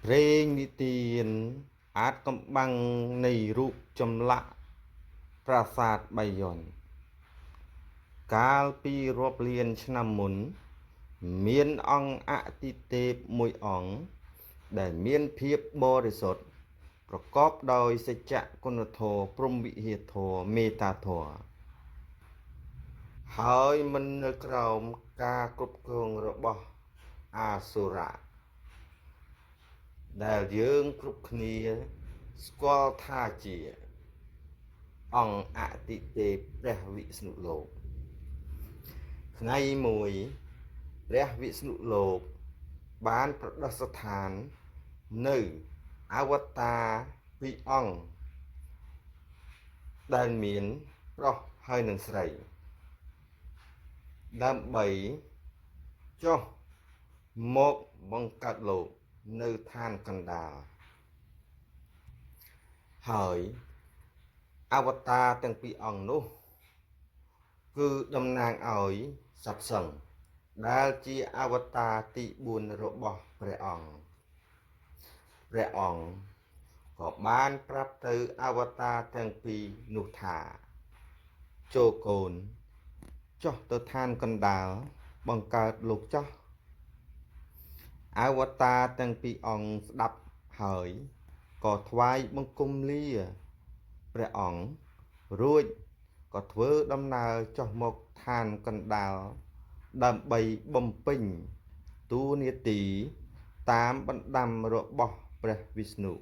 ព្រេងនិទានអាថ៌កំបាំងនៃរូបចម្លាក់ប្រាសាទបាយ័នកាលពីរាប់លានឆ្នាំមុន មានអង្គអតិទេពមួយអង្គដែលមានភាពបរិសុទ្ធប្រកបដោយសច្ចគុណធម៌ព្រហ្មវិហារធម៌មេត្តាធម៌ហើយមិននៅក្រោមការគ្រប់គ្រងរបស់អាសុរៈដែលយើងគ្រប់គ្នាស្គាល់ថាជាអង្គអតិទេពព្រះវិស្ណុលោកថ្ងៃមួយព្រះវិស្ណុលោកបានប្រដស្ឋាននៅអវតារពីរអង្គដែលមានប្រុសហើយនិងស្រីដើម្បីចុះមកបង្កើតលោកនៅឋានកណ្ដាលហើយអវតារទាំងពីរអង្គនោះគឺតំណាងឲ្យសត្វសិង្ហដែលជាអវតារទី4របស់ព្រះអង្គព្រះអង្គក៏បានប្រាប់ទៅអវតារទាំងពីរនោះថាចូលកូនចុះទៅឋានកណ្ដាលបង្កើតលោកចុះអវតារទាំងពីរអង្គស្ដាប់ហើយក៏ថ្វាយបង្គំលាព្រះអង្គរួចក៏ធ្វើដំណើរចុះមកឋានកណ្ដាលដើម្បីបំពេញតួនាទីតាមបណ្ដាំរបស់ព្រះវិស្ណុ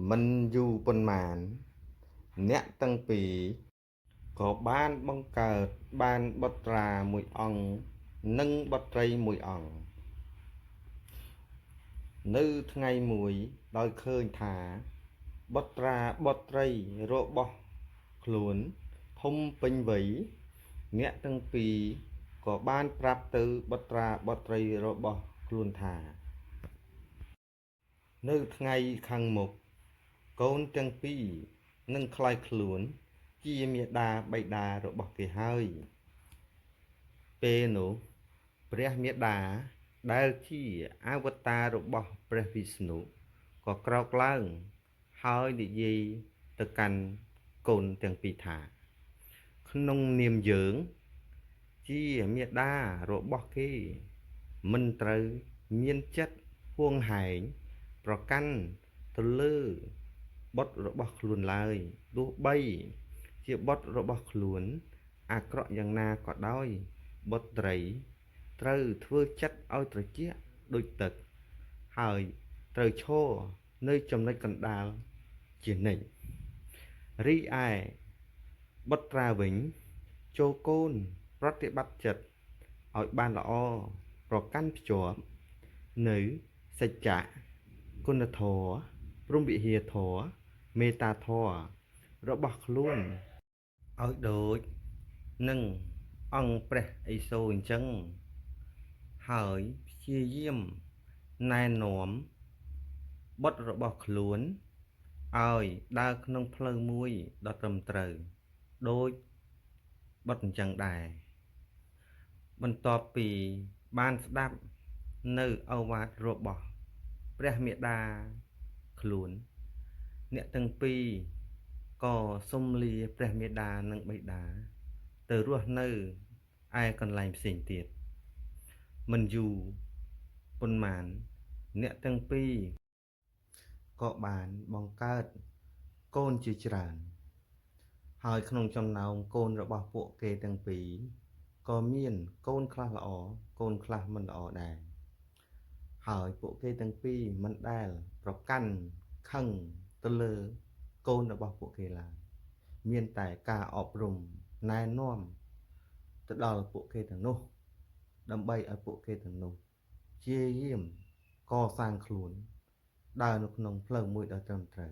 មិនយូរប៉ុន្មានអ្នកទាំងពីរក៏បានបង្កើតបានបុត្រាមួយអង្គនិងបុត្រីមួយអង្គនៅថ្ងៃមួយដោយឃើញថាបុត្រាបុត្រីរបស់ខ្លួនធំពេញវ័យអ្នកទាំងពីរក៏បានប្រាប់ទៅបុត្រាបុត្រីរបស់ខ្លួនថានៅថ្ងៃខាងមុខកូនទាំងពីរនឹងក្លាយខ្លួនជាមាតាបិតារបស់គេហើយពេលនោះព្រះមាតាដែលជាអវតាររបស់ព្រះវិស្ណុក៏ក្រោកឡើងហើយនិយាយទៅកាន់កូនទាំងពីរថាក្នុងនាមយើងជាមាតារបស់គេមិនត្រូវមានចិត្តហួងហែងប្រកាន់ទៅលើបុត្ររបស់ខ្លួនឡើយទោះបីជាបុត្ររបស់ខ្លួនអាក្រក់យ៉ាងណាក៏ដោយបុត្រីត្រូវធ្វើចិត្តឲ្យត្រជាក់ដូចទឹកហើយត្រូវឈរនៅចំណុចកណ្ដាលជានិច្ចរីឯបុត្រាវិញចូលកូនប្រតិបត្តិចិត្តឲ្យបានល្អប្រកាន់ភ្ជាប់នៅសច្ចៈគុណធម៌ព្រហ្មវិហារធម៌មេត្តាធម៌របស់ខ្លួនឲ្យដូចនឹងអង្គព្រះឥសូរអញ្ចឹងហើយព្យាយាមណែនាំបុត្ររបស់ខ្លួនឲ្យដើរក្នុងផ្លូវមួយដ៏ត្រឹមត្រូវដូចបុត្រអញ្ចឹងដែរបន្ទាប់ពីបានស្ដាប់នៅឱវាទរបស់ព្រះមាតាខ្លួនអ្នកទាំងពីរក៏សុំលាព្រះមាតានិងបិតាទៅរស់នៅឯកន្លែងផ្សេងទៀតមិនយូរប៉ុន្មានអ្នកទាំងពីរក៏បានបង្កើតកូនជាច្រើនហើយក្នុងចំណោមកូនរបស់ពួកគេទាំងពីរក៏មានកូនខ្លះល្អកូនខ្លះមិនល្អដែរហើយពួកគេទាំងពីរមិនដែលប្រកាន់ខឹងទៅលើកូនរបស់ពួកគេឡើយមានតែការអប់រំណែនាំទៅដល់ពួកគេទាំងនោះដើម្បីឲ្យពួកគេទាំងនោះព្យាយាមកសាងខ្លួនដើរនៅក្នុងផ្លូវមួយដ៏ត្រឹមត្រូវ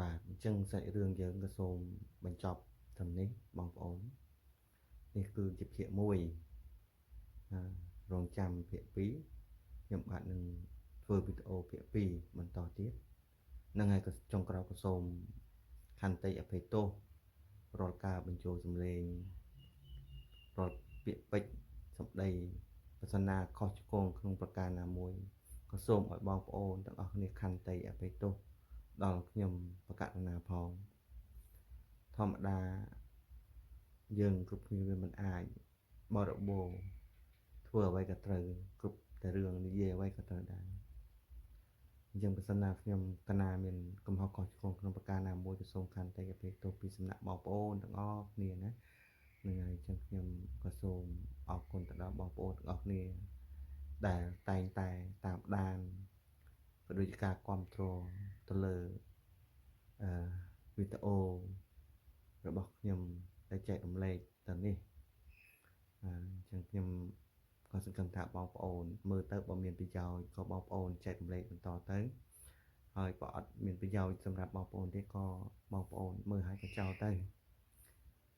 បាទអញ្ចឹងសាច់រឿងយើងក៏សូមបញ្ចប់ត្រឹមនេះបងប្អូននេះគឺជាភាគ1រងចាំភាគ2ខ្ញុំបាទនឹងធ្វើវីដេអូភាគ2បន្តទៀតនឹងហើយក៏ចុងក្រោយក៏សូមខន្តីអភ័យទោសរាល់ការបញ្ចូលសំឡេងរាល់ពាក្យពេចន៍សម្ដី បើសិនណាខុសឆ្គងក្នុងប្រការណាមួយក៏សូមឲ្យបងប្អូនទាំងអស់គ្នាខន្តីអភ័យទោសដល់ខ្ញុំបកករណាផងធម្មតាយើងគ្រប់គ្នាវាមិនអាចបរិបូរណ៍ធ្វើអ្វីក៏ត្រូវគ្រប់តែរឿងនិយាយអ្វីក៏ត្រូវដែរអញ្ចឹងបើសិនណាខ្ញុំកណាមានកំហុសខុសឆ្គងក្នុងប្រការណាមួយក៏សូមខន្តីអភ័យទោសពីសំណាក់បងប្អូនទាំងអស់គ្នាណាហ្នឹងហើយអញ្ចឹងខ្ញុំក៏សូមអរគុណទៅដល់បងប្អូនទាំងអស់គ្នាដែលតែងតែតាមដានក៏ដូចជាការគ្រប់គ្រងទៅលើអឺវីដេអូរបស់ខ្ញុំដែលចែករំលែកទៅនេះអញ្ចឹងខ្ញុំក៏សង្ឃឹមថាបងប្អូនមើលទៅបើមានប្រយោជន៍ក៏បងប្អូនចែករំលែកបន្តទៅហើយបើអត់មានប្រយោជន៍សម្រាប់បងប្អូនទេក៏បងប្អូនមើលឲ្យក៏ចោលទៅ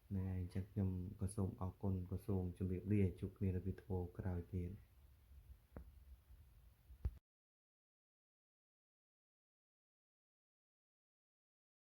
ហ្នឹងហើយអញ្ចឹងខ្ញុំក៏សូមអរគុណក៏សូមជម្រាបលាជួបគ្នានៅវីដេអូក្រោយទៀត។